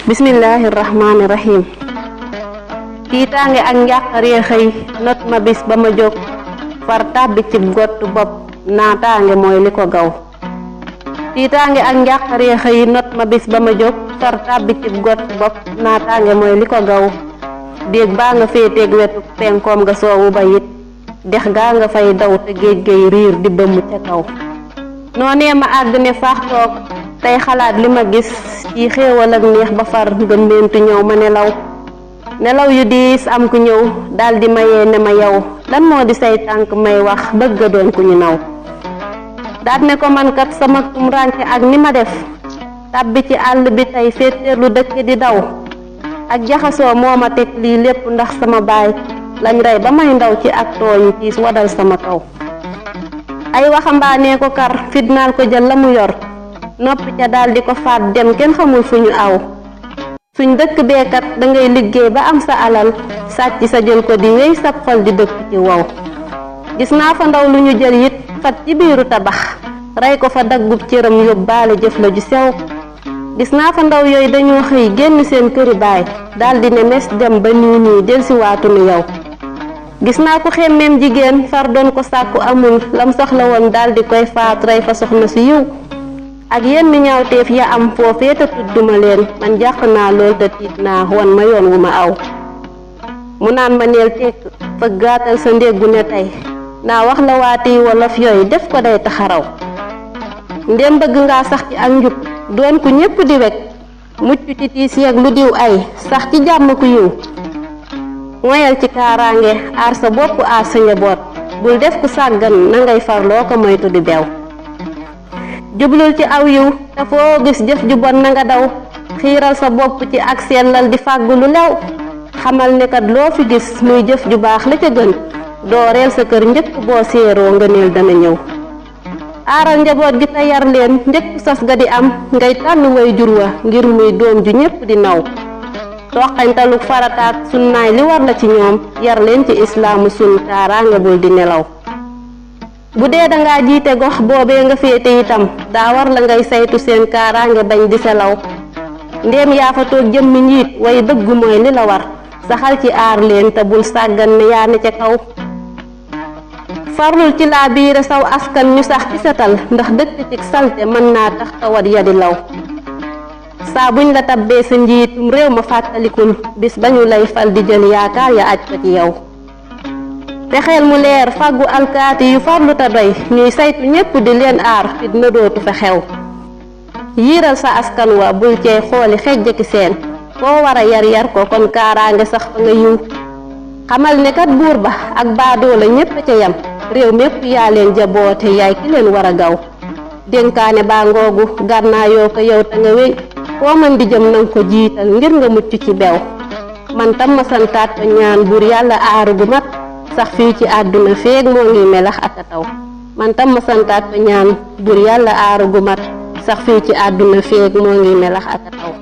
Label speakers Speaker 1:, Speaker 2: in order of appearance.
Speaker 1: Bismillahirrahmanirrahim. Tiitaange ak njàqare xëy not ma bis ba ma jóg far tàbbi ci gottu bopp naataange mooy li ko gaw. Tiitaange ak njàqare xëy not ma bis ba ma jóg far tàbbi ci gottu bopp naataange mooy li ko gaw. déeg baa nga féeteeg wetu penkoom nga soowu ba it dex gaa nga fay daw te géej gay riir di bëmm ca kaw. noonee ma àgg ne faax toog tey xalaat li ma gis ci xéewal ak neex ba far gëmmentu ñëw ma nelaw yu diis am ku ñëw daldi mayee ne ma yow lan moo di say tànk may wax bëgg a doon ku ñu naw. daat ne ko man kat sama tum rànke ak ni ma def tàbbi ci àll bi tey féeteerlu dëkk di daw ak jaxasoo moo ma teg lii lépp ndax sama baay lañ rey ba may ndaw ci ak tooñ tiis wadal sama kaw. ay waxambaanee ko kar fitnaal ko jël la mu yor noppi ca daldi ko faat dem kenn xamul fu ñu aw. suñ dëkk beekat dangay liggéey ba am sa alal sàcc sa jël ko di wéy sab xol di dëkk ci wow. gis naa fa ndaw lu ñu jël it fat ci biiru tabax rey ko fa daggub cëram yóbbaale jëf la ju sew. gis naa fa ndaw yooyu dañoo xëy génn seen këri baay daldi ne mes dem ba nii delsiwaatu nu yow. gis naa ko xemmeem jigéen far doon ko sàkku amul lam soxla woon daldi koy faat rey fa soxna si yiw. ak yenn ñaawteef ya am foofee te tudduma leen man jàq naa lool te tiit naa wan ma yoon wu ma aw. mu naan ma neel tekk fa gaatal sa ndéggu ne tey naa wax la waati wolof yooyu def ko day taxaraw. ndem bëgg ngaa sax ci ak njub doon ku ñépp di wekk mucc ci tiis yeeg lu diw ay sax ci jàmm ku yiw. moyal ci kaaraange aar sa bopp aar sa njaboot bul def ku sàggan na ngay farloo ko moytu di bew. jublul ci aw yiw te foo gis jëf ju bon na nga daw xiiral sa bopp ci ak sellal di fàggu lu lew. xamal ne kat loo fi gis muy jëf ju baax la ca gën dooreel sa kër njëkk boo séeroo ngëneel dana ñëw. aaral njaboot gi te yar leen njëkk sas ga di am ngay tànn way jur wa ngir muy doom ju ñépp di naw. toqantalu farataak sunnaay li war la ci ñoom yar leen ci islaamu sun kaaraange bul di nelaw. bu dee dangaa jiite gox boobee nga féete itam daa war la ngay saytu seen kaaraange bañ di selaw. ndéem yaa fa toog jëmmi njiit way dëggu mooy li la war saxal ci aar leen te bul sàggan ne yaa ne ca kaw. farlul ci laa biire saw askan ñu sax ci setal ndax dëkk ci salte mën naa tax tawat ya di law. saa buñ la tabbee sa njiitum réew ma fàttalikul bis ba ñu lay fal di jël yaakaar ya aj ko ci yow. te xel mu leer fàggu alkaati yu farlu te doy ñuy saytu ñépp di leen aar fitna dootu fa xew. yiiral sa askan wa bul cey xooli xejjaki seen koo war a yar ko kon kaaraange sax fa nga yiw. xamal ne kat buur ba ak baadoo la ñépp ca yam réew mépp yaa leen jaboote yaay ki leen war a gaw. dénkaane baa ngoogu gànnaayoo ko yow te nga wéy foo mën di jëm nanga ko jiital ngir nga mucc ci bew. man tam ma santaat ko ñaan buur yàlla aaru gu mat sax fii ci àdduna feeg moo ngi melax ak a taw. man tam ma santaat ko ñaan buur yàlla aaru gu mat sax fii ci àdduna feeg moo ngi melax ak a taw.